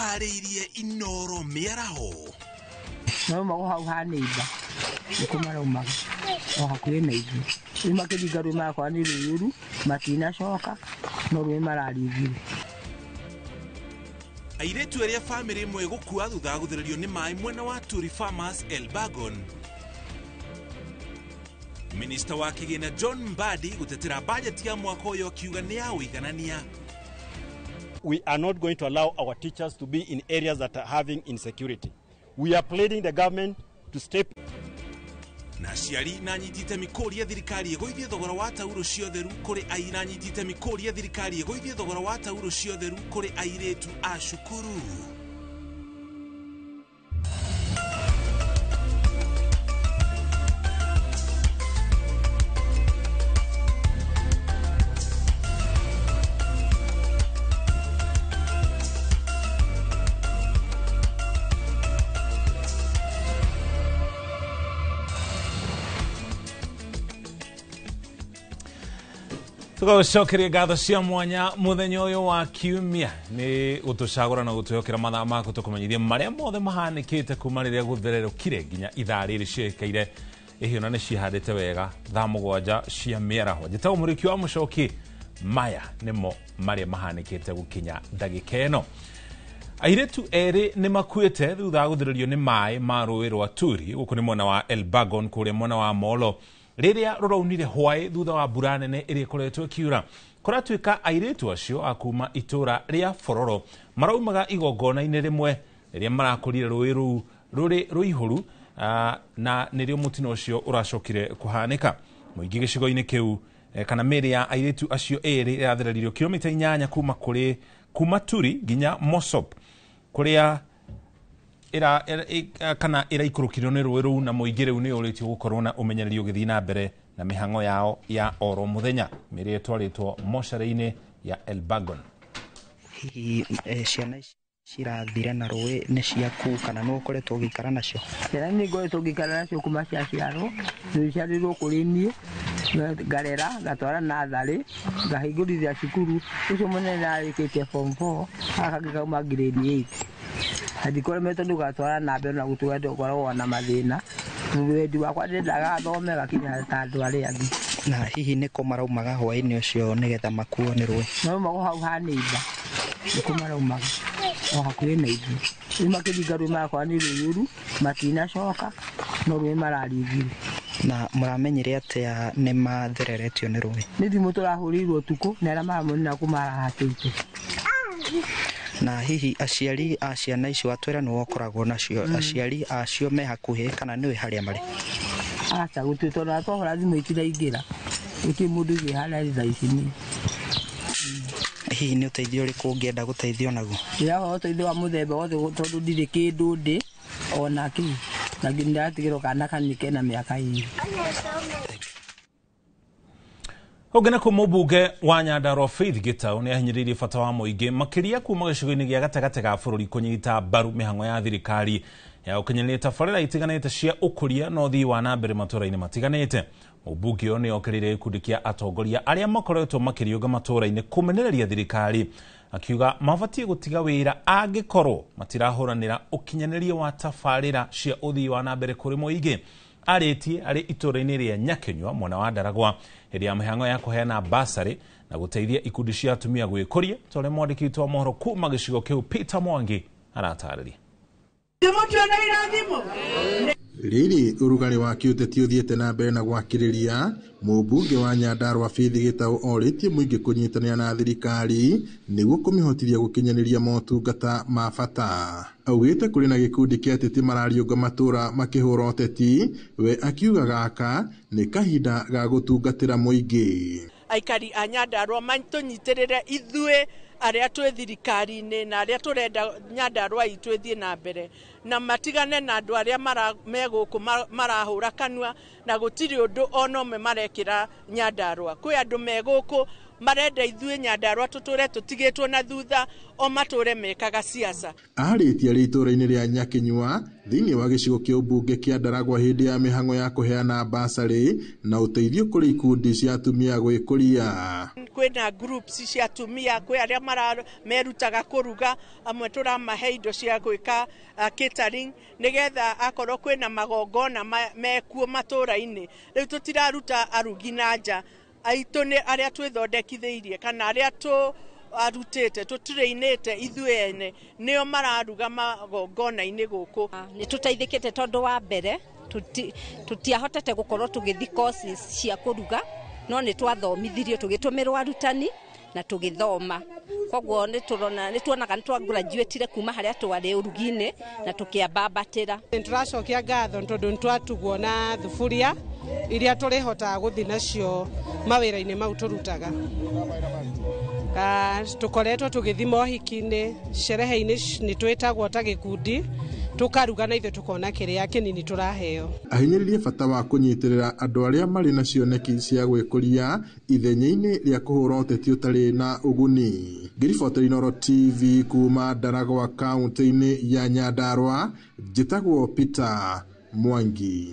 Tũharĩirie Inoro mĩaraho. Marauma hau ha neighbor nĩkuo maraumaga o hakuhĩ na ithuĩ. Rĩu makĩringa rũĩ magakorwo nĩ rũiyũru, matinacoka no rũĩ mararingire. Airĩtu erĩ a bamĩrĩ ĩmwe gũkua thutha wa gũthererio nĩ maĩ mwena wa Turi Farmers Elbagon. Minista wa kĩgĩna John Mbadi gũtetera bajeti ya mwaka ũyũ akiuga nĩ ya ũiganania. We are not going to allow our teachers to be in areas that are having insecurity. We are pleading the government to step Na aciari na anyiti itemi kũria thirikari ĩgũithie thogora wa taurũ cia ũtheru kũrĩ na anyiti itemi kũria thirikari ĩgũithie thogora wa taurũ cia ũtheru kũrĩ airĩtu a cukuru. Tũgagũcokeria ngatho cia mwanya mũthenya ũyũ wa kiumia nĩ gũtũcagũra na gũtwĩhokera mathaa maku tũkũmenyithie marĩa mothe mahanĩkĩte kuma rĩrĩa gũthererũkire nginya ithaa rĩrĩ ciĩkaire ĩhiũ na nĩ ciĩhandĩte wega thaa 7 cia mĩaraho. Njĩtagwo Mũrĩki wa Mũcoki, maya nĩmo marĩa mahanĩkĩte gũkinya ndagĩka ĩno. Airĩtu erĩ nĩ makuĩte thutha wa gũthererio nĩ maĩ ma rũĩ rwa Turi gũkũ nĩ mwena wa Elbagon kũrĩa mwena wa Molo rĩrĩa rũraunire hwaĩ thutha wa mbura nene ĩrĩa ĩkoretwo ĩkiura. Kũratuĩka airĩtu acio a kuma itũra rĩa Bororo maraumaga igongona-inĩ rĩmwe rĩrĩa marakũrire rũĩ rũu rũrĩ rũihũru, na nĩrĩo mũtino ũcio ũracokire kũhanĩka. Mũingĩ gĩcigo-inĩ kĩu kana mĩĩrĩ ya airĩtu acio erĩ ĩrathereririo kilomita 8 kuma kũrĩ kuma Turi nginya Mosop kũrĩa kana ĩraikũrũkirio nĩ rũĩ rũu, na mũingĩ rĩu nĩ ũrĩtio gũkorwo na ũmenyereri ũgĩthiĩ na mbere na mĩhang'o yao ya oro mũthenya. Mĩĩrĩ ĩtwarĩtwo mocarĩ-inĩ ya Elbagon. Hihi ciana ici cirathire na rũĩ nĩ ciaku kana nĩ ũkoretwo ũgĩikara nacio? Ciana nĩ ngoretwo ngĩikara nacio kuma ciaciarwo, nĩciarirwo kũrĩ niĩ, ngarera, ngatwara natharĩ, ngahingũrithia cukuru. Ũcio mũnene arĩkĩtie form 4, gaka kangĩ kauma grade 8. Andikoremetwo nĩ gũgatwara na mbere na gũtũra ngoragwo na mathĩna. Wendi wakwa ndĩrendaga gathome gakinya ta andũ arĩa angĩ. Na hihi nĩkũ maraumaga hwaĩ-inĩ ũcio nĩgetha makuo nĩ rũĩ? Maraumaga hau ha neighbor nĩkuo maraumaga o hakuhĩ na ithuĩ. Rĩu makĩringa rũĩ magakorwo nĩ rũiyũru, matinacoka no rũĩ mararingire. Na mũramenyire atĩa nĩ mathereretio nĩ rũĩ? Nĩ thimũ tũrahũrĩirwo ũtukũ nĩ arĩa maramonire kũu marahatĩte. Na hihi aciari a ciana icio watwĩra nĩwe ũkoragwo nacio, aciari acio me hakuhĩ kana nĩwe harĩa marĩ? Aca, gũtirĩ, tondũ ona twahũra thimũ itiraingĩra, gũtirĩ mũndũ ũngĩ harĩa arĩ thaa ici niĩ. Hihi nĩ ũteithio ũrĩkũ ũngĩenda gũteithio naguo? Ndĩrahoya ũteithio wa mũthemba wothe tondũ ndirĩ kĩndũ ndĩ ona kĩ, na ndĩratigĩrwo kana kanini kena mĩaka 2. Ũngĩ nĩ kuma mũmbunge wa Nyandarua Faith Gitau nĩ ahinyĩrĩirie bata wa mũingĩ makĩria kuma gĩcigo-inĩ gĩa gatagatĩ ga bũrũri kũnyita mbaru mĩhang'o ya thirikari ya ũkinyanĩria tabarĩra itiganĩte cia ũkũria na ũthii wa na mbere matũũra-inĩ matiganĩte. Mũmbunge ũyũ nĩ okĩrĩire gĩkundi kĩa atongoria arĩa makoretwo makĩriũnga matũũra-inĩ kũmenereria thirikari, akiuga mabatiĩ gũtiga wĩra angĩkorwo matirahũranĩra ũkinyanĩria wa tabarĩra cia ũthii wa na mbere kũrĩ mũingĩ. Arĩtie arĩ itũũra-inĩ rĩa Nyakenyua mwena wa Ndaragwa hĩndĩ ya mĩhang'o ya kũheana basarĩ na gũteithia ikundi cia atumia gwĩkũria, ta ũrĩa mwandĩki witũ wa mohoro kuma gĩcigo kĩu Peter Mwangi aratarĩria. Rĩrĩ ũrugarĩ wa kĩũteti ũthiĩte na mbere na gwakĩrĩria, mũmbunge wa Nyandarua Faith Gitau orĩtie mũingĩ kũnyitanĩra na thirikari nĩguo kũmĩhotithia gũkinyanĩria motungata ma bata. Augĩte kũrĩ na gĩkundi kĩa ateti marariũnga matũũra makĩhũra ũteti, we akiuga gaka nĩ kahinda ga gũtungatĩra mũingĩ. Aikari a Nyandarua matũnyitĩrĩre ithuĩ arĩa twĩ thirikari-inĩ na arĩa tũrenda Nyandarua itũ ĩthiĩ na mbere, na matigane na andũ arĩa me gũkũ marahũra kanua na gũtirĩ ũndũ ona ũmwe marekĩra Nyandarua. Kwĩ andũ me gũkũ Marenda ithuĩ Nyandarua tũtũre tũtigĩtwo na thutha, o matũre mekaga siasa. Arĩtie arĩ itũũra-inĩ rĩa Nyakinyua thĩinĩ wa gĩcigo kĩa ũmbunge kĩa Ndaragwa hĩndĩ ya mĩhang'o ya kũheana basarĩ na ũteithio kũrĩ ikundi cia atumia gwĩkũria. Kwĩna groups cia atumia, kwĩ arĩa merutaga kũruga, amwe tũramahe indo cia gwĩka catering nĩgetha akorwo kwĩna magongona mekuo matũũra-inĩ. Rĩu tũtiraruta arugi na nja, aitũ nĩ arĩa twĩthondekithĩirie kana arĩa tũarutĩte tũtirĩinĩte ithuĩ ene nĩo mararuga magongona-inĩ gũkũ. Nĩ tũteithĩkĩte tondũ wa mbere tũtiahotete gũkorwo tũgĩthiĩ courses cia kũruga, no nĩ twathomithirio tũgĩtũmĩrwo arutani na tũgĩthoma. Koguo nĩ tuonaga nĩ twagraduatire kuma harĩa twarĩ ũrugi-inĩ na tũkĩambambatĩra. Nĩ tũracokia ngatho tondũ nĩ twatugwo na thuburia iria tũrĩhotaga gũthiĩ nacio mawĩra-inĩ mau tũrutaga. Tũkoretwo tũgĩthiĩ mohiki-inĩ, sherehe-inĩ nĩ twĩtagwo ta gĩkundi, tũkaruga na ithuĩ tũkona kĩrĩa kĩnini tũraheo. Ahinyĩrĩrie bata wa kũnyitĩrĩra andũ arĩa marĩ na cioneki cia gwĩkũria ithenya-inĩ rĩa kũhũra ũteti ũtarĩ na ũguni. Ngĩribotera Inooro TV kuma Ndaragwa kaunti-inĩ ya Nyandarua, njĩtagwo Peter Mwangi.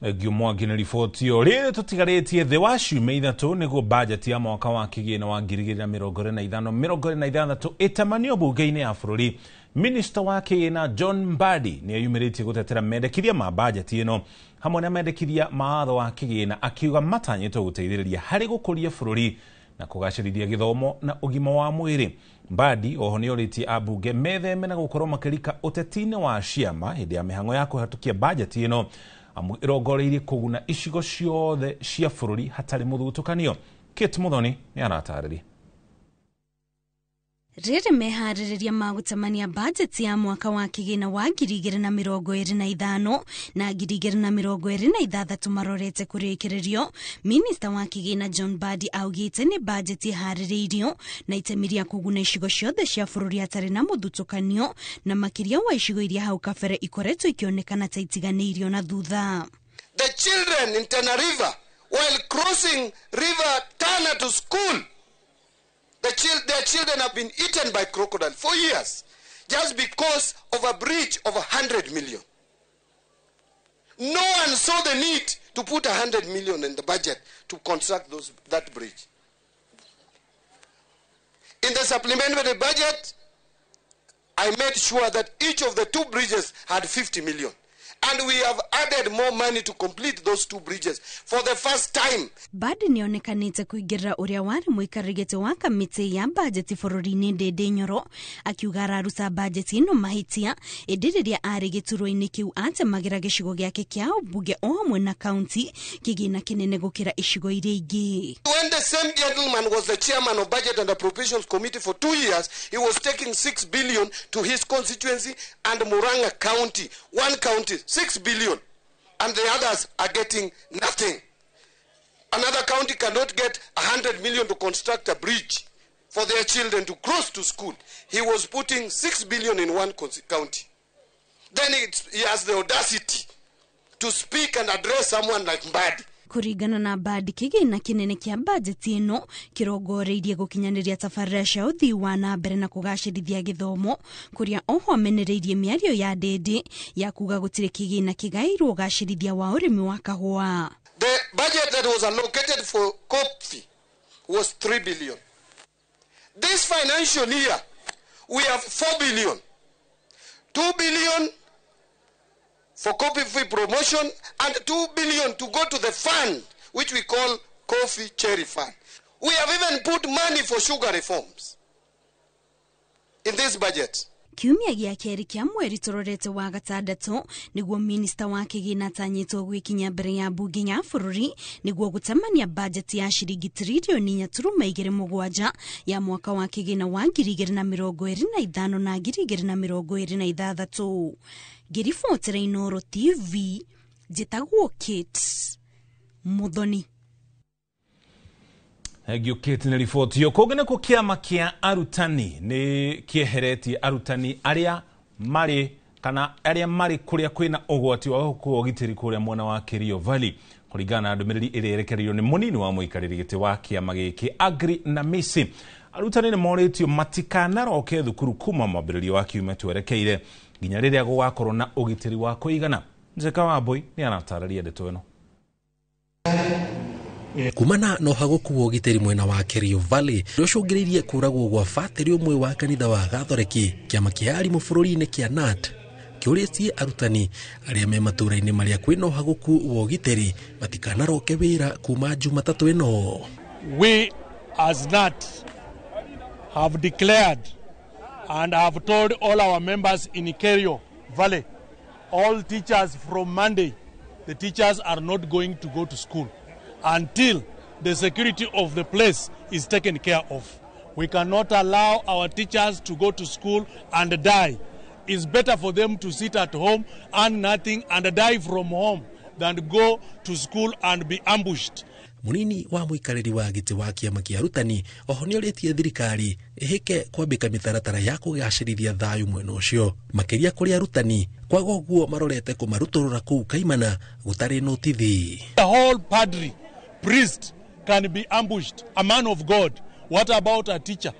Thengio Mwangi nĩ riboti ĩyo. Rĩrĩ tũtigarĩtie thĩ wa ciumia 3 nĩguo bajeti ya mwaka wa kĩgĩna wa 2025-2026 ĩtamanio bunge-inĩ ya bũrũri. Minista wa kĩgĩna John Mbadi nĩ eyumĩrĩtie gũtetera mendekithia ma bajeti ĩno hamwe na mendekithia ma watho wa kĩgĩna, akiuga matanyĩtwo gũteithĩrĩria harĩ gũkũria bũrũri na kũgacĩrithia gĩthomo na ũgima wa mwĩrĩ. Mbadi oho nĩ orĩtie ambunge metheme na gũkorwo makĩrika ũteti-inĩ wa ciama hĩndĩ ya mĩhang'o ya kũhetũkia bajeti ĩno, amu ĩrongoreirie kũguna icigo ciothe cia bũrũri hatarĩ mũthutũkanio. Kate Muthoni nĩ aratarĩria. Rĩrĩ meharĩrĩria ma gũtamania bajeti ya mwaka wa kĩgĩna wa 2025 na 2026 marorete kũrĩkĩrĩrio, minista wa kĩgĩna John Mbadi augĩte nĩ bajeti ĩharĩrĩirio na itemi rĩa kũguna icigo ciothe cia bũrũri hatarĩ na mũthutũkanio, na makĩria wa icigo iria hau kabere ikoretwo ikĩonekana ta itiganĩirio na thutha. The children in Tana River while crossing River Tana to school, their children have been eaten by crocodile for years just because of a breach of 100 million. No one saw the need to put 100 million in the budget to construct that bridge. In the supplementary budget, I made sure that each of the two bridges had 50 million. And we have added more money to complete those two bridges for the first time. Mbadi nĩonekanĩte kũingĩrĩra ũrĩa warĩ mũikarĩri wa kamĩtĩ ya bajeti bũrũri-inĩ Ndindi Nyoro, akiuga araruta bajeti ĩno mahĩtia, ĩndĩ rĩrĩa arĩ gĩturwa-inĩ kĩu atemagĩra gĩcigo gĩake kĩa ũmbunge o hamwe na kaunti kĩgĩna kĩnene gũkĩra icigo iria ingĩ. When the same gentleman was the chairman of Budget and Appropriations Committee for 2 years, he was taking 6 billion to his constituency and Murang'a County, one county, 6 billion, and the others are getting nothing. Another county cannot get 100 million to construct a bridge for their children to cross to school. He was putting 6 billion in one county. Then he has the audacity to speak and address someone like Mbadi. Kũringana na Mbadi, kĩgĩna kĩnene kĩa bajeti ĩno kĩrongoreirie gũkinyanĩria tabarĩra cia ũthii wa na mbere na kũgacĩrithia gĩthomo, kũrĩa oho amenereirie mĩario ya Ndindi ya kuga gũtirĩ kĩgĩna kĩgaĩirwo ũgacĩrithia wa ũrĩmi wa kahũa. The budget that was allocated for coffee was 3 billion. This financial year, we have 4 billion. 2 billion for coffee promotion and 2 billion to go to the fund, which we call Coffee Cherry Fund. We have even put money for sugar reforms in this budget. Kiumia gĩa kerĩ kĩa mweri tũrorete wa gatandatũ nĩguo minista wa kĩgĩna atanyĩtwo gwĩkinya mbere ya mbunge ya bũrũri nĩguo gũtamania bajeti ya ciringi tririoni 4.27 ya mwaka wa kĩgĩna wa 2025 na 2026. Ngĩribotera Inooro TV, njĩtagwo Kate Muthoni. Thengio Kate nĩ riboti ĩyo. Kũngĩ nĩkuo kĩama kĩa arutani nĩ kĩeheretie arutani arĩa marĩ kana arĩa marĩ kũrĩa kwĩna ũgwati wa gũkua ũgitĩri kũrĩa mwena wa Kerio Valley. Kũringana na ndũmĩrĩri ĩrĩa ĩrekereirio nĩ mũnini wa mũikarĩri gĩtĩ wa kĩama gĩkĩ Agri na Misi, arutani nĩ morĩtio matikanaroke thukuru kuma mwambĩrĩrio wa kiumia twerekeire nginya rĩrĩa gũgakorwo na ũgitĩri wa kũigana. Njeka wa Mbui nĩ aratarĩria ndeto ĩno. Kumana na ũhagũku wa ũgitĩri mwena wa Kerio Valley nĩũcũngĩrĩirie kũragwo gwa batĩrĩ ũmwe wa kanitha wa Gathoreki. Kĩama kĩa arimũ bũrũri-inĩ kĩa KNUT kĩũrĩtie arutani arĩa me matũũra-inĩ marĩa kwĩna ũhagũku wa ũgitĩri matikanaroke wĩra kuma Jumatatũ ĩno. We as KNUT have declared and have told all our members in Kerio Valley, all teachers from Monday, the teachers are not going to go to school until the security of the place is taken care of. We cannot allow our teachers to go to school and die. It's better for them to sit at home, earn nothing, and die from home than go to school and be ambushed. Munini wa mũikarĩri wa gĩtĩ wa kĩama kĩa arutani oho nĩorĩtie thirikari ĩhĩke kwambĩka mĩtaratara ya kũgacĩrithia thayũ mwena ũcio makĩria kũrĩ arutani, kwaga ũguo marorete kũmarutũrũra kũu kaimana gũtarĩ notithi. The whole padre, priest can be ambushed, a man of God. What about a teacher?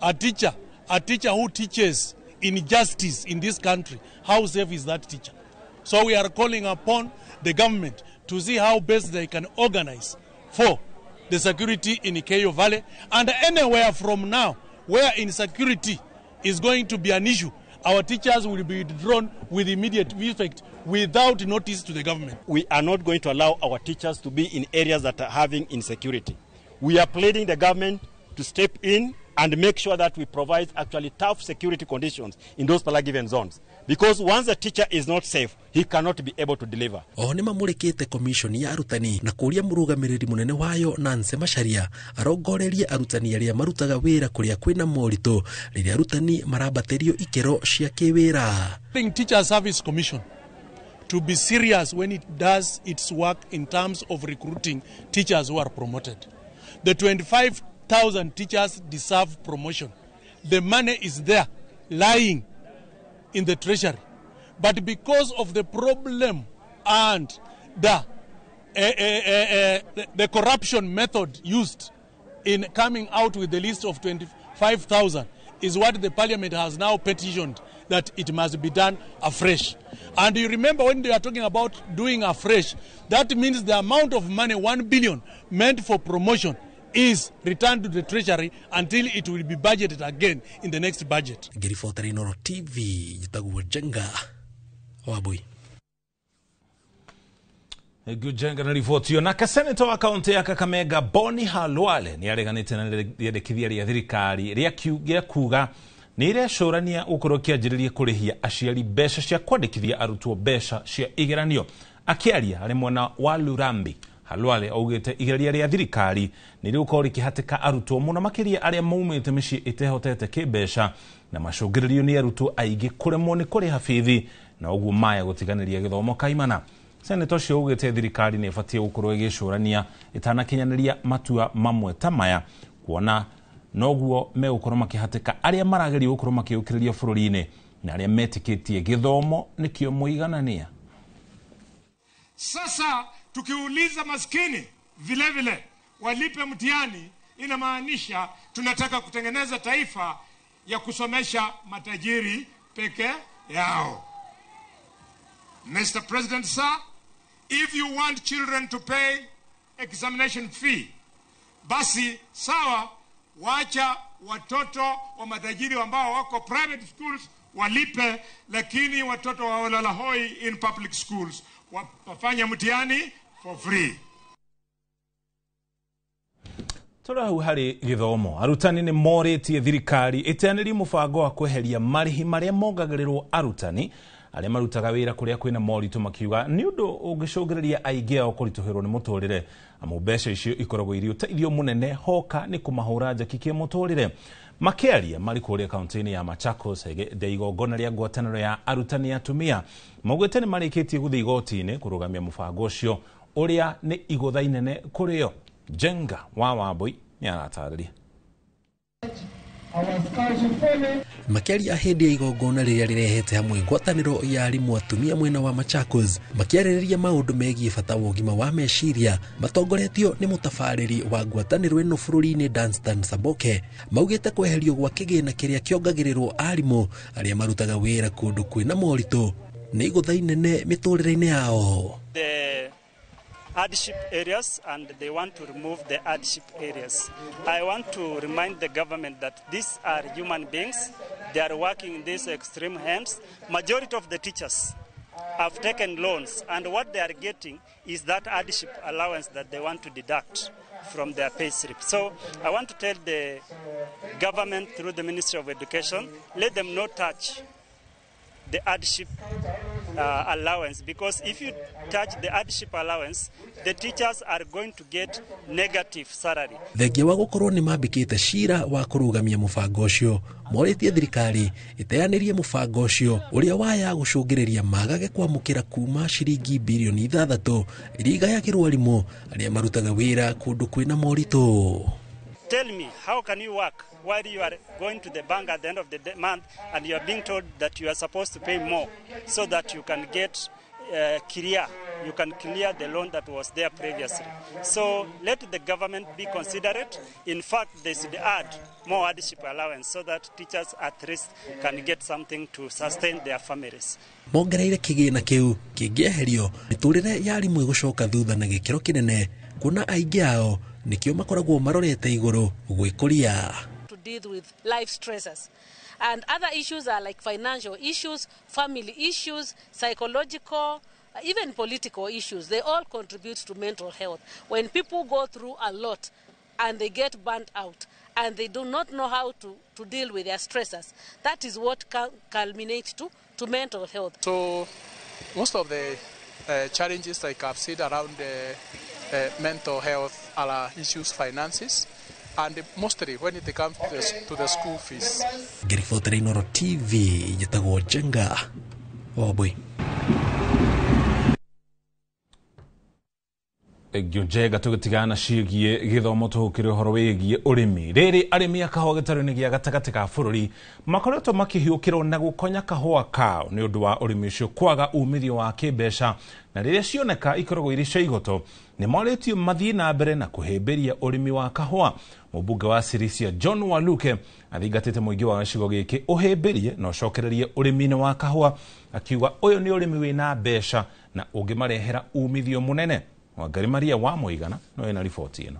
A teacher who teaches injustice in this country. How safe is that teacher? So we are calling upon the government to see how best they can organize for the security in Kerio Valley and anywhere from now where insecurity is going to be an issue. Our teachers will be withdrawn with immediate effect without notice to the government. We are not going to allow our teachers to be in areas that are having insecurity. We are pleading the government to step in and make sure that we provide actually tough security conditions in those given zones. Because once a teacher is not safe, he cannot be able to deliver. Oho nĩmamũrĩkĩte commission ya arutani na kũria mũrũgamĩrĩri mũnene wayo Nancy Macharia arongorerie arutani arĩa marutaga wĩra kũrĩa kwĩna moritũ rĩrĩa arutani marambatĩrio ikĩro cia kĩwĩra. Teacher Service Commission to be serious when it does its work in terms of recruiting teachers who are promoted. The 25,000 teachers deserve promotion. The money is there, lying in the treasury. But because of the problem and the corruption method used in coming out with the list of 25,000 is what the parliament has now petitioned that it must be done afresh. And you remember when they are talking about doing afresh, that means the amount of money, 1 billion, meant for promotion is returned to the treasury until it will be budgeted again in the next budget. Ngĩribotera Inooro TV, njĩtagwo Njenga Wambui. Njenga na riboti. Nake senator wa kaunti ya Kakamega Boni Khalwale nĩ areganĩte na rĩendekithia rĩa thirikari rĩa kuga nĩ irecũrania gũkorwo kĩanjĩrĩria kũrĩhia aciari mbeca cia kwandĩkithia arutwo mbeca cia igeranio. Akĩaria arĩ mwena wa Lurambi, Khalwale augĩte igeria rĩa thirikari nĩ rĩgũkorwo rĩkĩhatĩka arutwo mũno makĩria arĩa maumĩte mĩciĩ ĩtehotete kĩmbeca na macũngĩrĩrio nĩ arutwo aingĩ kũremwo nĩ kũrĩha bithi na ũguo maya gũtiganĩria gĩthomo kaimana. Seneta ũcio augĩte thirikari nĩ ĩbatiĩ gũkorwo ĩgĩcũrania ĩtanakinyanĩria matua mamwe ta maya kuona noguo megũkorwo makĩhatĩka arĩa marageria gũkorwo makĩũkĩrĩria bũrũri-inĩ na arĩa metĩkĩtie gĩthomo nĩkĩo mũiganania. Sasa tukiuliza maskini vile vile walipe mtihani, inamaanisha tunataka kutengeneza taifa ya kusomesha matajiri peke yao. Mr. President, sir, if you want children to pay examination fee, basi sawa, wacha watoto wa matajiri ambao wako private schools walipe, lakini watoto wa walalahoi in public schools wafanya mtihani for free. Tũrĩ hau harĩ gĩthomo, arutani nĩ morĩtie thirikari ĩteanĩrie mũbango wa kweheria marĩhi marĩa mongagĩrĩrwo arutani arĩa marutaga wĩra kũrĩa kwĩna moritũ, makiuga nĩ ũndũ ũngĩcũngĩrĩria aingĩ ao kũritũhĩrwo nĩ mũtũrĩre, amu mbeca icio ikoragwo irĩ ũteithio mũnene hoka nĩ kũmahũra njaki kĩmũtũrĩre. Makĩaria marĩ kũrĩa kaunti-inĩ ya Machakos hĩndĩ ya igongona rĩa ngwatanĩro ya arutani atumia, maugĩte nĩ marĩkĩtie gũthiĩ igoti-inĩ kũrũgamia mũbango ũcio ũrĩa nĩ igũtha inene kũrĩ o. Njenga wa Wambui nĩ aratarĩria. Makĩaria hĩndĩ ya igongona rĩrĩa rĩrehete hamwe ngwatanĩro ya arimũ atumia mwena wa Machakos, makĩarĩrĩria maũndũ megiĩ bata wa ũgima wa meciria matongoretio nĩ mũtabarĩri wa ngwatanĩro ĩno bũrũri-inĩ Danstan Saboke, maugĩte kweherio gwa kĩgĩna kĩrĩa kĩongagĩrĩrwo arimũ arĩa marutaga wĩra kũndũ kwĩna moritũ nĩ igũtha inene mĩtũrĩre-inĩ yao. The hardship areas, and they want to remove the hardship areas. I want to remind the government that these are human beings. They are working in these extreme hands. Majority of the teachers have taken loans, and what they are getting is that hardship allowance that they want to deduct from their pay slip. So I want to tell the government through the Ministry of Education, let them not touch the hardship allowance, because if you touch the hardship allowance, the teachers are going to get negative salary. Thengia wa gũkorwo nĩ mambĩkĩte cira wa kũrũgamia mũbango ũcio, morĩtie thirikari ĩteanĩrie mũbango ũcio ũrĩa waya gũcũngĩrĩria magage kwamũkĩra kuma ciringi birioni 6 iria igayagĩrwo arimũ arĩa marutaga wĩra kũndũ kwĩna moritũ. Tell me, how can you work while you are going to the bank at the end of the month and you are being told that you are supposed to pay more so that you can get clear, you can clear the loan that was there previously. So let the government be considerate. In fact, they should add more hardship allowance so that teachers at least can get something to sustain their families. Mongereire kĩgĩna kĩu kĩngĩeherio mĩtũrĩre ya arimũ ĩgũcoka thutha na gĩkĩro kĩnene kuona aingĩ ao nikio makoragwo marorete igũrũ gwĩkũria. To deal with life stressors. And other issues are like financial issues, family issues, psychological, even political issues. They all contribute to mental health. When people go through a lot and they get burnt out and they do not know how to deal with their stressors, that is what culminates to mental health. So most of the challenges like I've seen around the mental health are issues, finances, and mostly when it comes to the school fees. Ngĩribotera Inooro TV njĩtagwo Njenga Wambui. Njenga tũgĩtigana ciĩgiĩ gĩthomo tũhũkĩre ũhoro wĩgiĩ ũrĩmi. Rĩrĩ arĩmi a kahũa gĩtarũ-inĩ gĩa gatagatĩ ka bũrũri makoretwo makĩhiũkĩrwo na gũkonya kahũa kao nĩ ũndũ wa ũrĩmi ũcio kwaga umithio wa kĩmbeca, na rĩrĩa cioneka ikoragwo irĩ cia igoto nĩ morĩtio mathiĩ na mbere na kũhĩmbĩria ũrĩmi wa kahũa. Mũmbunge wa Sirisia John Waluke athingatĩte mũingĩ wa gĩcigo gĩkĩ ũhĩmbĩrie na ũcokererie ũrĩmi-inĩ wa kahũa, akiuga ũyũ nĩ ũrĩmi wĩna mbeca na ũngĩmarehera umithio mũnene. Wangari Maria wa Mũigana no ena riboti ĩno.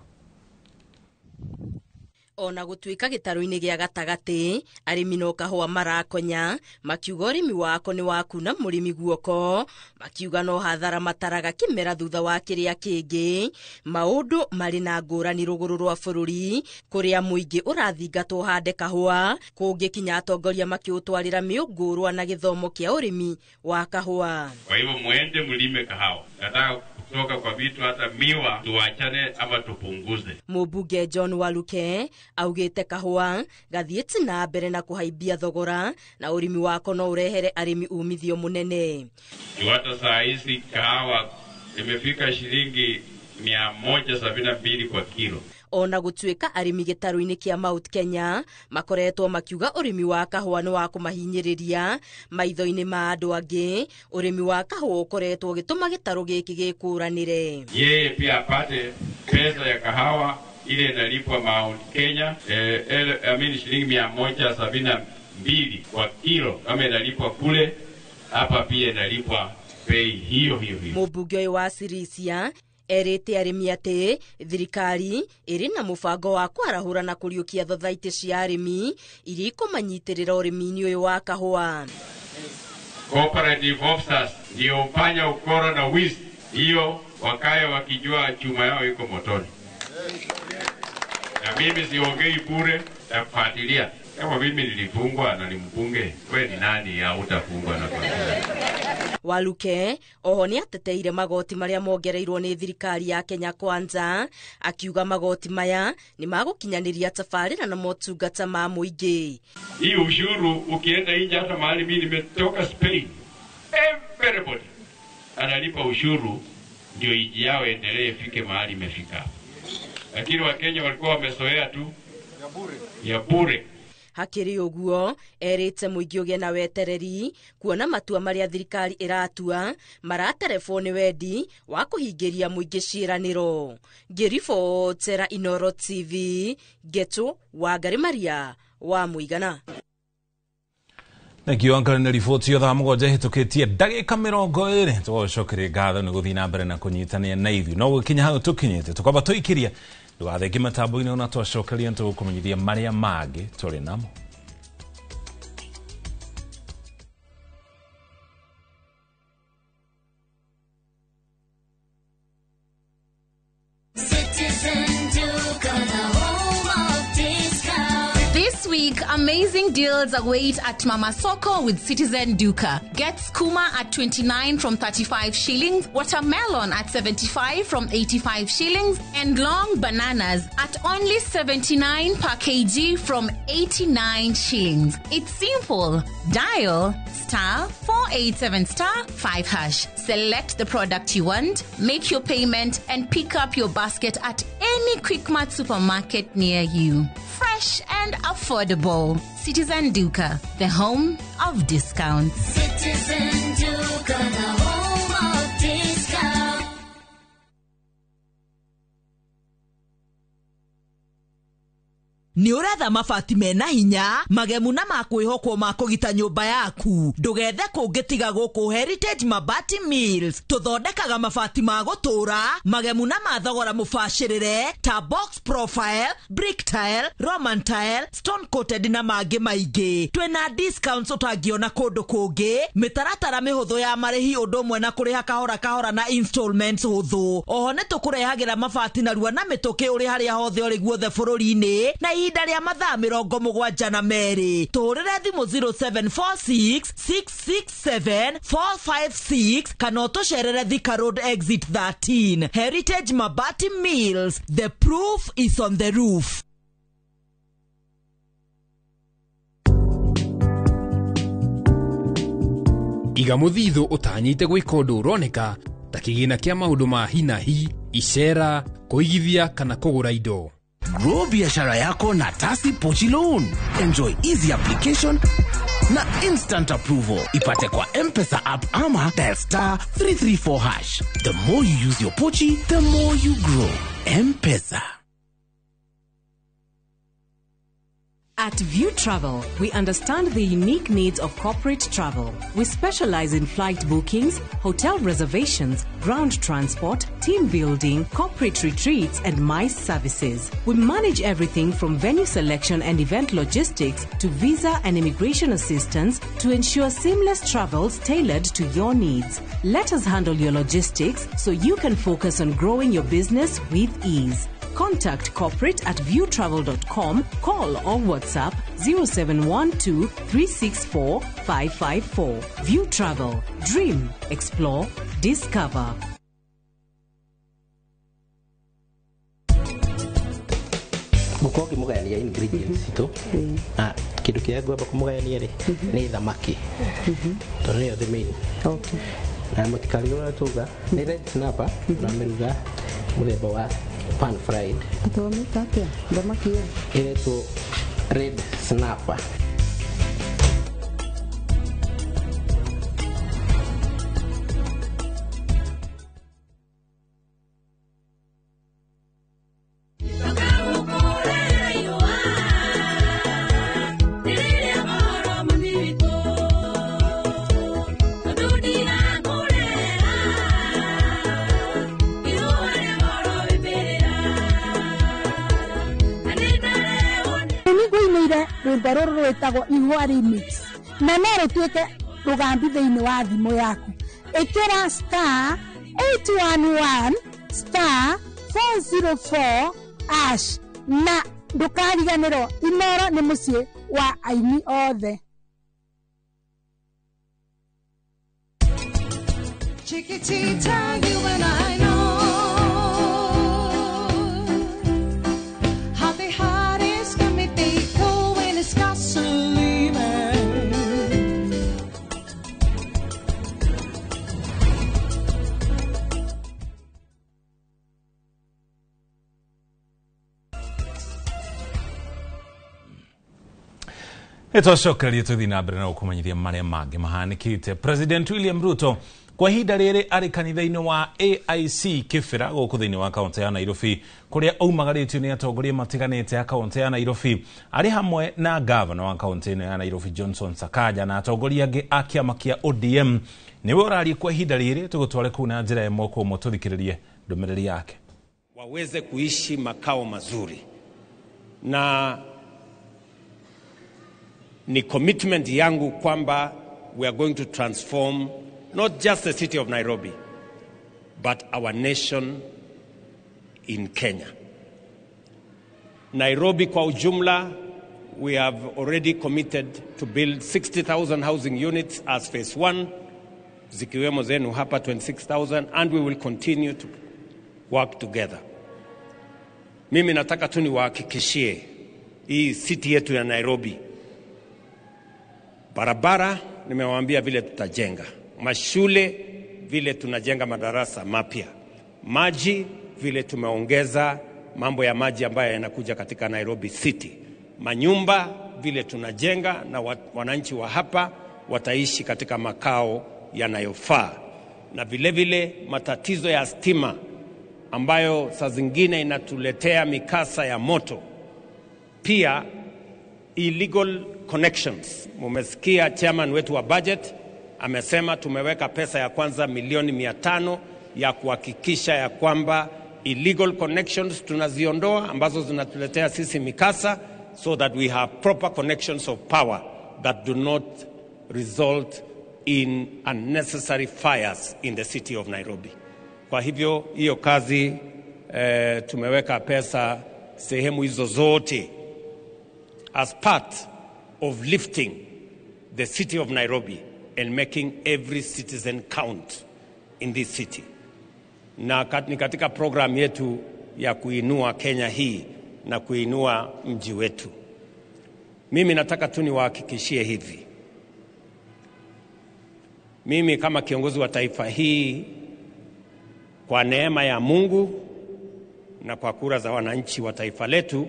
Ona gũtuĩka gĩtarũ-inĩ gĩa gatagatĩ arĩmi no kahũa marakonya, makiuga ũrĩmi wako nĩ wakuna mũrĩmi guoko, makiuga no hathara mataraga kĩmera thutha wa kĩrĩa kĩngĩ. Maũndũ marĩ na ngũrani rũgũrũ rwa bũrũri kũrĩa mũingĩ ũrathingatwo hande kahũa, kũngĩkinya atongoria makĩũtwarĩra mĩũngũrwa na gĩthomo kĩa ũrĩmi wa kahũa. Kwa hivyo muende mlime kahawa. Nataka kutoka kwa vitu hata miwa tuachane ama tupunguze. Mũmbunge John Waluke augĩte kahũa gathiĩte na mbere na kũhaimbia thogora na ũrĩmi wako no ũrehere arĩmi umithio mũnene. Hata saa hizi kahawa imefika shilingi 172 kwa kilo. Ona gũtuĩka arĩmi gĩtarũ-inĩ kĩa Mount Kenya makoretwo makiuga ũrĩmi wa kahũa nĩ wa kũmahinyĩrĩria maitho-inĩ ma andũ angĩ, ũrĩmi wa kahũa ũkoretwo ũgĩtũma gĩtarũ gĩkĩ gĩkũranĩre. Yeye pia apate pesa ya kahawa ile inalipwa Mount Kenya, shilingi 172 kwa kilo kama inalipwa kule, hapa pia inalipwa bei hiyo hiyo hiyo. Mũmbunge ũyũ wa Sirisia erĩte arĩmi atĩ thirikari ĩrĩ na mũbango wa kwarahũra na kũriũkia thothaitĩ cia arĩmi iria ikũmanyitĩrĩra ũrĩmi-inĩ ũyũ wa kahũa. Cooperative officers ndio hufanya ukora na wizi, hiyo wakae wakijua chuma yao iko motoni. Na mimi siongei bure, nafuatilia. Kama mimi nilifungwa na ni mbunge, wewe ni nani hautafungwa na kwa? Waluke oho nĩ ateteire magoti marĩa mongereirwo nĩ thirikari ya Kenya Kwanza, akiuga magoti maya nĩ magũkinyanĩria tabarĩra na motungata ma mũingĩ. Hii ushuru ukienda nje, hata mahali mimi nimetoka Spain, everybody analipa ushuru ndio nchi yao endelee ifike mahali imefika. Lakini Wakenya walikuwa wamezoea tu ya bure. Hakĩrĩ ũguo erĩte mũingĩ ũgĩe na wetereri kuona matua marĩa thirikari ĩratua maraterebwo nĩ wendi wa kũhingĩria mũingĩ ciĩranĩro. Ngĩribotera Inoro TV, Ngetu Wangari Maria wa Mũigana. Thank you Uncle nĩ riboti yo thaa 7 hĩtũkĩtie ndagĩka 20 tũgũcokeria ngatho nĩ gũthiĩ na mbere na kũnyitanĩra na ithuĩ no gũkinya hau tũkinyĩte tũkwamba tũikĩria ndũgathenge matambo-inĩ ona twacokeria nĩtũgũkũmenyithia marĩa mangĩ tũrĩ namo. This week, amazing deals await at Mama Soko with Citizen Duka. Get skuma at 29 from 35 shillings, watermelon at 75 from 85 shillings, and long bananas at only 79 per kg from 89 shillings. It's simple. Dial *487*5#. Select the product you want, make your payment, and pick up your basket at any Quickmart supermarket near you. Fresh and affordable. Citizen Duka, the home of discounts. Citizen Duka, the home of discounts. Nĩ ũretha mabati mena hinya magemu na makwĩhokwo ma kũgita nyũmba yaku ndũgethe kũngĩ tiga gũkũ Heritage Mabati Mills. Tũthondekaga mabati ma gũtũra magemu na ma thogora mũbacĩrĩre ta box profile, brick tile, roman tile, stone coated na mangĩ maingĩ. Twĩna discounts ũtangĩona kũndũ kũngĩ, mĩtaratara mĩhũthũ ya marĩhi ũndũ ũmwe na kũrĩha kahora kahora na installments hũthũ. Oho nĩ tũkũrehagĩra mabati narua na mĩtũkĩ ũrĩ harĩa hothe ũrĩ guothe bũrũri-inĩ na ihinda rĩa mathaa 72. Tũhũrĩre thimũ 0746 667 456 kana ũtũcerere Thika Road Exit 13. Heritage Mabati Mills, the proof is on the roof. Iga mũthithũ ũtanyĩte gwĩka ũndũ ũroneka ta kĩgĩna kĩa maũndũ ma hi na hi, icera, kũigithia kana kũgũra indo. Grow biashara yako na Tasi Pochi Loan. Enjoy easy application na instant approval. Ipate kwa M-Pesa app ama dial *334#. The more you use your Pochi, the more you grow. M-Pesa. At View Travel, we understand the unique needs of corporate travel. We specialize in flight bookings, hotel reservations, ground transport, team building, corporate retreats, and MICE services. We manage everything from venue selection and event logistics to visa and immigration assistance to ensure seamless travels tailored to your needs. Let us handle your logistics so you can focus on growing your business with ease. Contact corporate at viewtravel.com, call or WhatsApp 0712 364 554. View Travel. Dream, explore, discover. Mũkorwo ngĩmũgayania ingredients citũ na kĩndũ kĩrĩa ngwamba kũmũgayania rĩ nĩ thamaki tondũ nĩyo the main. Na mũtikarigwo ũrĩa tuga nĩ red snapper na mĩruga mũthemba wa pan fried. Atwamĩta atĩa thamaki ĩyo? Ĩretwo red snapper. Rwĩmbo rũrũ rwĩtagwo Ihũa Remix na no rũtuĩke rũgambi thĩinĩ wa thimũ yaku. Ĩkĩra *811 *404# na ndũkariganĩrwo Inoro nĩ mũciĩ wa aini othe. Chiquitita, you and I know how the heart is can be faithful when it's gasoline. Nĩtwacokereria tũthiĩ na mbere na gũkũmenyithia marĩa mangĩ mahanĩkĩte. President William Ruto kwa ihinda rĩrĩ arĩ kanitha-inĩ wa AIC Kĩbĩra gũkũ thĩinĩ wa kaũntĩ ya Nairobi, kũrĩa aumagarĩtio nĩ atongoria matiganĩte a kaũntĩ ya Nairobi, arĩ hamwe na gavana wa kaũntĩ ĩno ya Nairobi Johnson Sakaja na atongoria angĩ a kĩama kĩa ODM. Nĩwe ũraria kwa ihinda rĩrĩ, tũgũtware kũu na njĩra ĩmwe kwa ĩmwe tũthikĩrĩrie ndũmĩrĩri yake. Waweze kuishi makao mazuri, na ni commitment yangu kwamba we are going to transform not just the city of Nairobi but our nation in Kenya. Nairobi kwa ujumla, we have already committed to build 60,000 housing units as phase 1, zikiwemo zenu hapa 26,000, and we will continue to work together. Mimi nataka tu niwahakikishie hii city yetu ya Nairobi, barabara nimewaambia vile tutajenga, mashule vile tunajenga madarasa mapya, maji vile tumeongeza mambo ya maji ambayo yanakuja katika Nairobi City, manyumba vile tunajenga, na wananchi wa hapa wataishi katika makao yanayofaa, na vile vile matatizo ya stima ambayo saa zingine inatuletea mikasa ya moto, pia illegal connections. Mumesikia chairman wetu wa budget amesema tumeweka pesa ya kwanza milioni 500 ya kuhakikisha ya kwamba illegal connections tunaziondoa ambazo zinatuletea sisi mikasa, so that we have proper connections of power that do not result in unnecessary fires in the city of Nairobi. Kwa hivyo hiyo kazi tumeweka pesa sehemu hizo zote as part of lifting the city of Nairobi and making every citizen count in this city. Na ni katika program yetu ya kuinua Kenya hii na kuinua mji wetu. Mimi nataka tu niwahakikishie hivi. Mimi kama kiongozi wa taifa hii, kwa neema ya Mungu na kwa kura za wananchi wa taifa letu,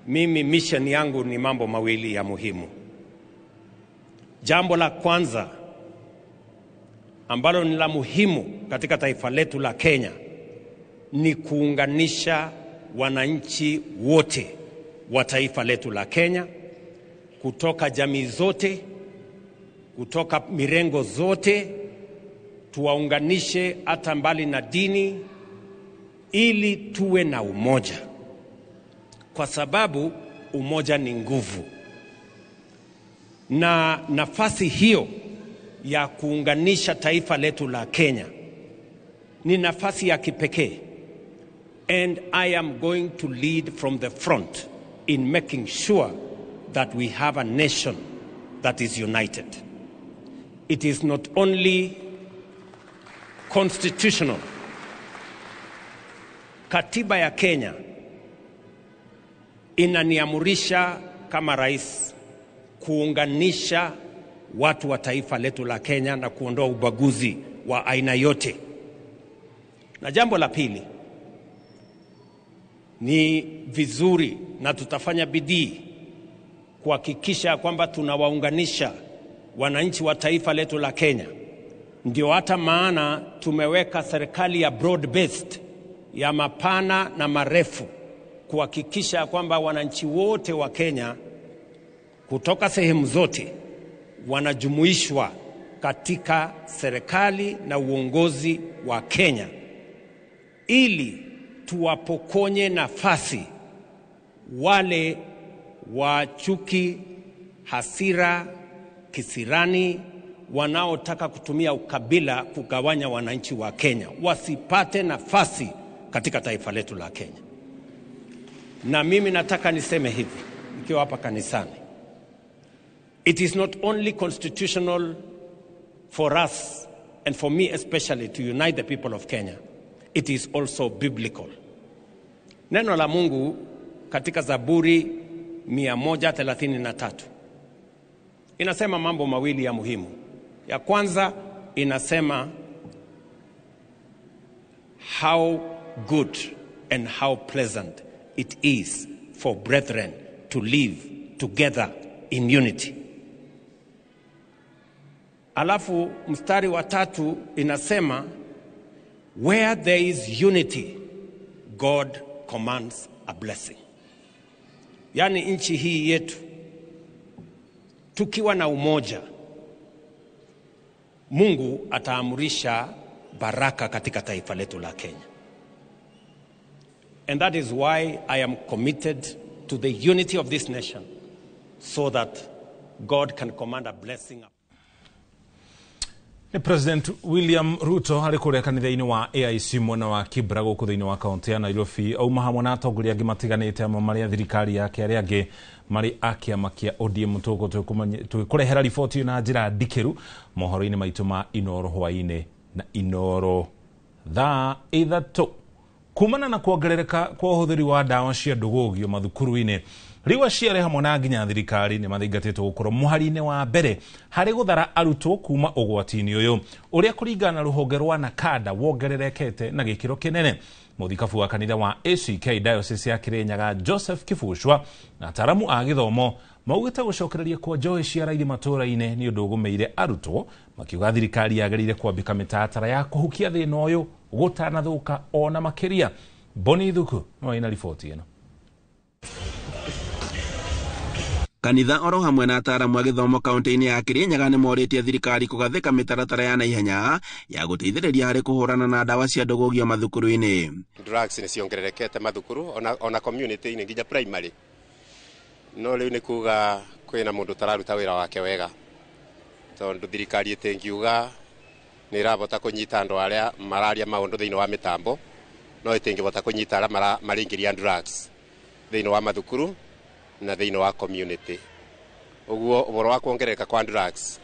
mimi mission yangu ni mambo mawili ya muhimu. Jambo la kwanza ambalo ni la muhimu katika taifa letu la Kenya ni kuunganisha wananchi wote wa taifa letu la Kenya, kutoka jamii zote, kutoka mirengo zote, tuwaunganishe hata mbali na dini, ili tuwe na umoja, kwa sababu umoja ni nguvu. Na nafasi hiyo ya kuunganisha taifa letu la Kenya ni nafasi ya kipekee, and I am going to lead from the front in making sure that we have a nation that is united. It is not only constitutional. Katiba ya Kenya inaniamurisha kama rais kuunganisha watu wa taifa letu la Kenya na kuondoa ubaguzi wa aina yote. Na jambo la pili, ni vizuri na tutafanya bidii kuhakikisha kwamba tunawaunganisha wananchi wa taifa letu la Kenya. Ndio hata maana tumeweka serikali ya broad based, ya mapana na marefu, kuhakikisha kwamba wananchi wote wa Kenya kutoka sehemu zote wanajumuishwa katika serikali na uongozi wa Kenya, ili tuwapokonye nafasi wale wa chuki, hasira, kisirani, wanaotaka kutumia ukabila kugawanya wananchi wa Kenya, wasipate nafasi katika taifa letu la Kenya. Na mimi nataka niseme hivi nikiwa hapa kanisani, it is not only constitutional for us and for me especially to unite the people of Kenya, it is also biblical. Neno la Mungu katika Zaburi 133 inasema mambo mawili ya muhimu. Ya kwanza inasema how good and how pleasant it is for brethren to live together in unity. Alafu mstari wa 3 inasema where there is unity, God commands a blessing. Yaani nchi hii yetu tukiwa na umoja, Mungu ataamurisha baraka katika taifa letu la Kenya. And that is why I am committed to the unity of this nation, so that God can command a blessing. Ni President William Ruto arĩ kũrĩa kanitha-inĩ wa AIC mwena wa Kibra gũkũ thĩinĩ wa kaunti ya Nairobi auma hamwe na atongoria angĩ matiganĩte amwe marĩ a thirikari yake arĩa angĩ marĩ a kĩama kĩa ODM. Tũgĩkũrehera riboti na njĩra ndikĩru mohoro-inĩ maitũ ma Inoro hwaĩ-inĩ na Inoro thaa 3. Kumana na kuongerereka kwa ũhũthĩri wa ndawa cia ndũgũgio mathukuru-inĩ, rĩu aciari hamwe na nginya thirikari nĩ mathingatĩtwo gũkorwo mũhari-inĩ wa mbere harĩ gũthara arutwo kuma ũgwati-inĩ ũyũ ũrĩa kũringana na rũhonge rwa NACADA wongererekete na gĩkĩro kĩnene. Mũthikabu wa kanitha wa ACK Diocese ya Kirinyaga Joseph Kibucwa na ataramu a gĩthomo maugĩte gũcokereria kwa njohi cia raithi matũũra-inĩ nĩ ũndũ ũgũmĩire arutwo, makiuga thirikari yagĩrĩire kwambĩka mĩtaratara ya kũhukia thĩna ũyũ gũtanathũka ona makĩria. Boni Thuku no ina riboti ĩno. Kanitha oro hamwe na ataramu a gĩthomo kaunti-inĩ ya Kirinyaga nĩ morĩtie thirikari kũgathĩka mĩtaratara ya naihenya ya gũteithĩrĩria harĩ kũhũrana na ndawa cia ndũgũgio mathukuru-inĩ. Drugs nĩ ciongererekete mathukuru ona community-inĩ nginya primary. No rĩu nĩ kuga kwĩna mũndũ ũtararuta wĩra wake wega, tondũ thirikari ĩtingiuga nĩ ĩrabota kũnyita andũ arĩa mararia maũndũ thĩinĩ wa mĩtambo, no ĩtingĩbota kũnyita arĩa maraingĩria drugs thĩinĩ wa mathukuru na thĩinĩ wa community. Ũguo ũhoro wa kuongerereka kwa drugs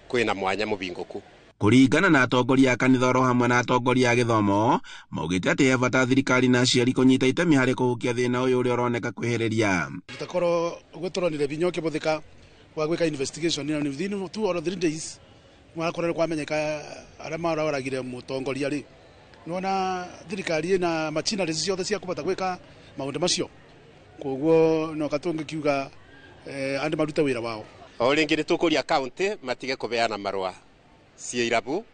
kwĩna mwanya mũbingũku. Kũringana na atongoria a kanitha oro hamwe na atongoria a gĩthomo maugĩte atĩ he bata thirikari na aciari kũnyita itemi harĩ kũhukia thĩna ũyũ ũrĩa ũroneka kwĩhĩrĩria. Tutakorwo ũguo tũronire binya ũkĩbũthĩka wa gwĩka investigation na within 2 or 3 days mwakorwo kwamenyeka arĩa maroragire mũtongoria rĩ. Nĩwona thirikari ĩna machineries ciothe cia kũbota gwĩka maũndũ macio, koguo no katũngĩkiuga andũ marute wĩra wao. O rĩngĩ nĩ tũkũria kaunti matige kũbeana marũa cia irabu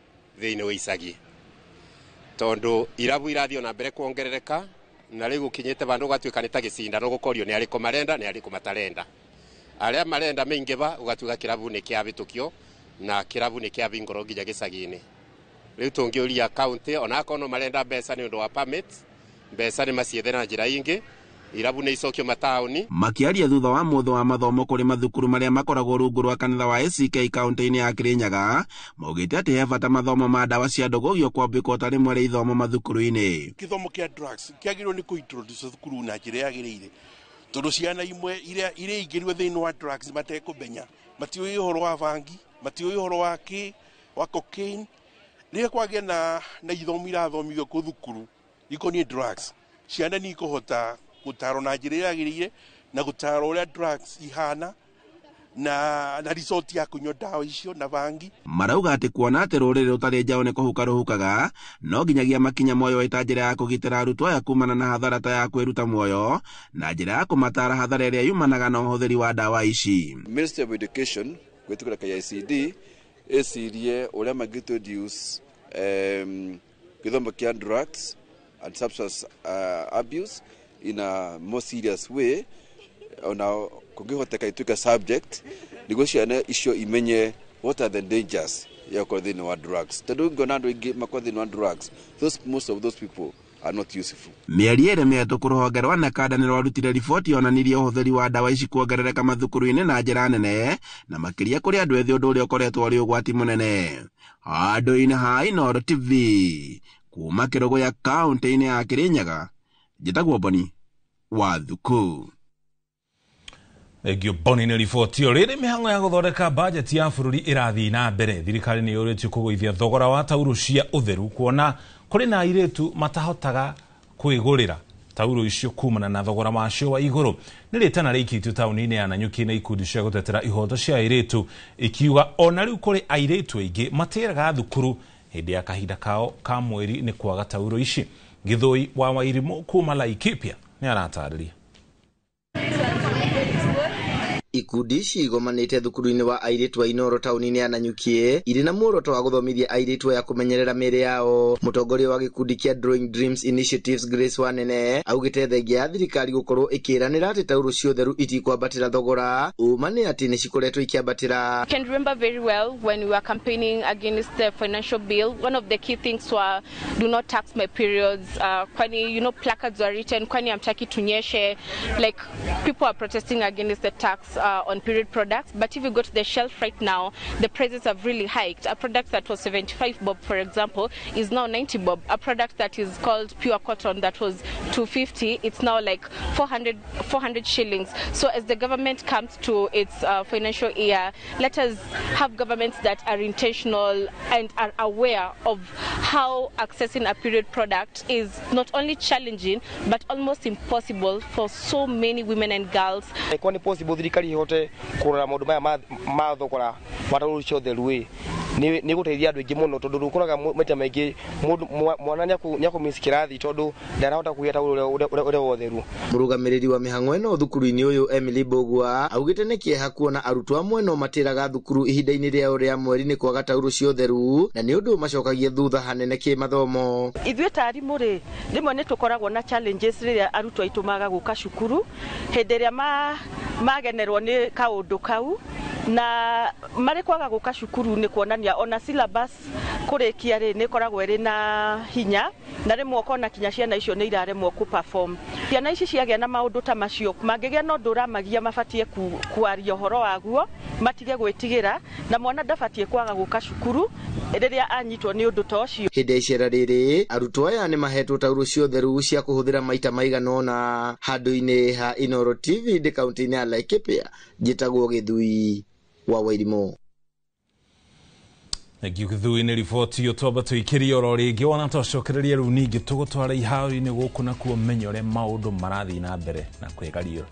thĩinĩ wa icagi, tondũ irabu irathiĩ ona mbere kuongerereka na rĩu gũkinyĩte vandũ ũgatuĩka nĩ ta gĩcindano gũkorio nĩ arĩkũ marenda nĩ arĩkũ matarenda. Arĩa marenda maingĩva ũgatuĩka kĩrabu nĩ kĩabĩtũkio na kĩrabu nĩ kĩabingũrwo nginya gĩcagi-inĩ. Rĩu tũngĩũria kaunti onakorwo no marenda mbeca nĩ ũndũ wa permit, mbeca nĩ maciethe na njĩra ingĩ, irabu nĩ icokio mataũni. Makiaria thutha wa mũthũ wa mathomo kũrĩ mathukuru marĩa makoragwo rungu rwa kanitha wa ACK kaunti-inĩ ya Kirinyaga maugĩte atĩ he bata mathomo ma ndawa cia ndũgũgio kwambĩkwo ta rĩmwe rĩa ithomo mathukuru-inĩ. Gĩthomo kĩa drugs kĩagĩrĩirwo nĩ kũ-introduce thukuru na njĩra yagĩrĩire, tondũ ciana imwe iria iringĩrwo thĩinĩ wa drugs matekũmenya, matiũĩ ũhoro wa bangi, matiũĩ ũhoro wa kĩ wa cocaine. Rĩrĩa kwagĩa na ithomo irathomithio kũ thukuru ikoniĩ drugs, ciana nĩ ikũhota gũtarwo na njĩra yagĩrĩire na gũtarwo ũrĩa drugs ihana na result ya kũnyua ndawa icio na bangi. Marauga atĩ kuona atĩ rũrĩrĩ rũtarĩ njaũ nĩ kũhuka rũhukaga, no nginyagia makinya moyo ta njĩra ya kũgitĩra arutwo aya kumana na hathara ta ya kwĩruta muoyo na njĩra ya kũmatara hathara ĩrĩa yumanaga na ũhũthĩri wa ndawa ici. Ministry of Education gwĩtĩkĩra KICD ĩcirie ũrĩa mangĩ-introduce gĩthomo kĩa drugs and substance abuse in a more serious way, ona kũngĩhoteka ituĩke subject nĩguo ciana icio imenye what are the dangers ya gũkorwo thĩinĩ wa drugs, tondũ ngona andũ aingĩ makorwo thĩinĩ wa drugs, most of those people are not useful. Mĩeri ĩrĩ mĩhetũku rũhonge rwa NACADA nĩ rwarutire riboti yonanirie ũhũthĩri wa ndawa ici kuongerereka mathukuru-inĩ na njĩra nene na makĩria kũrĩ andũ ethĩ, ũndũ ũrĩa ũkoretwo ũrĩ ũgwati mũnene. Handũ-inĩ ha Inooro TV kuma Kĩrũgũya kaunti-inĩ ya Kirinyaga, njĩtagwo Boni wa Thuku. Thengio Boni nĩ riboti ĩyo. Rĩrĩ mĩhang'o ya gũthondeka bajeti ya bũrũri ĩrathiĩ na mbere, thirikari nĩ yũrĩtio kũgũithia thogora wa taurũ cia ũtheru kuona kũrĩ na airĩtu matahotaga kwĩgũrĩra taurũ icio kumana na thogora wacio wa igũrũ. Nĩ rĩtana rĩikĩtio taũni-inĩ ya Nanyuki na ikundi cia gũtetera ihoto cia airĩtu ikiuga ona rĩu kũrĩ airĩtu aingĩ matĩraga thukuru hĩndĩ ya kahinda kao ka mweri nĩ kwaga taurũ ici. Gĩthũi wa Wairimũ kuma Laikipia nĩ aratarĩria. Ikundi ici igomanĩte thukuru-inĩ wa airĩtu a Inoro taũni-inĩ ya Nanyuki irĩ na muoroto wa gũthomithia airĩtu aya kũmenyerera mĩĩrĩ yao. Mũtongoria wa gĩkundi kĩa Drawing Dreams Initiatives Grace Wanene augĩte thengia ya thirikari gũkorwo ĩkĩranĩra atĩ taurũ cia ũtheru itikwambatĩra thogora, ũma nĩ atĩ nĩ cikoretwo ikĩambatĩra. I can remember very well when we were campaigning against the financial bill, one of the key things were do not tax my periods. Kwani, you know, placards were written, kwani hamtaki tunyeshe. Like, people are protesting against the tax on period products. But if you go to the shelf right now, the prices have really hiked. A product that was 75 bob, for example, is now 90 bob. A product that is called pure cotton that was 250, it's now like 400 shillings. So as the government comes to its financial year, let us have governments that are intentional and are aware of how accessing a period product is not only challenging but almost impossible for so many women and girls. Kwa nĩ possible thirikari ihote kũrora maũndũ maya ma thogora wa taurũ cia ũtheru ĩ nĩ gũteithia andũ aingĩ mũno tondũ rĩu maita maingĩ mwana nĩ akũmiss kĩrathi tondũ ndarahota kũgĩa taurũ ũrĩa wa ũtheru. Mũrũgamĩrĩri wa mĩhang'o ĩno thukuru-inĩ ũyũ Emily Mbugua augĩte nĩ kĩeha kuona arutwo amwe no matĩraga thukuru ihinda-inĩ rĩao rĩa mweri nĩ kwaga taurũ cia ũtheru na nĩ ũndũ macokagia thutha hanene kĩmathomo. Ithuĩ ta arimũ rĩ, rĩmwe nĩ tũkoragwo na challenges rĩrĩa arutwo aitũ maga gũka cukuru hĩndĩ ĩrĩa magenerwo nĩ kaũndũ kau na marĩ kwaga gũka cukuru nĩ kuonania ona syllabus kũrĩkia rĩ nĩ ĩkoragwo ĩrĩ na hinya na rĩmwe ũkona kinya ciana icio nĩ iraremwo kũ perform. Ciana ici ciagĩa na maũndũ ta macio mangĩgĩa na ũndũ ũramagia mabatiĩ kwaria ũhoro waguo matige gwĩtigĩra na mwana ndabatiĩ kwaga gũka cukuru rĩrĩa anyitwo nĩ ũndũ ta ũcio. Hĩndĩ ya icera rĩrĩ arutwo aya nĩ mahetwo taurũ cia ũtheru cia kũhũthĩra maita maigana ũna. Handũ-inĩ ha Inoro TV ndĩ kaũntĩ-inĩ ya Laikipia, njĩtagwo Gĩthui wa Wairimũ. Thank you Gĩthui nĩ riboti iyo twamba tũikĩrie oro rĩngĩ wona twacokereria rĩu ningĩ tũgũtwara iharo-inĩ gũkũ nakuo menye ũrĩa maũndũ marathiĩ na mbere na kwĩgario.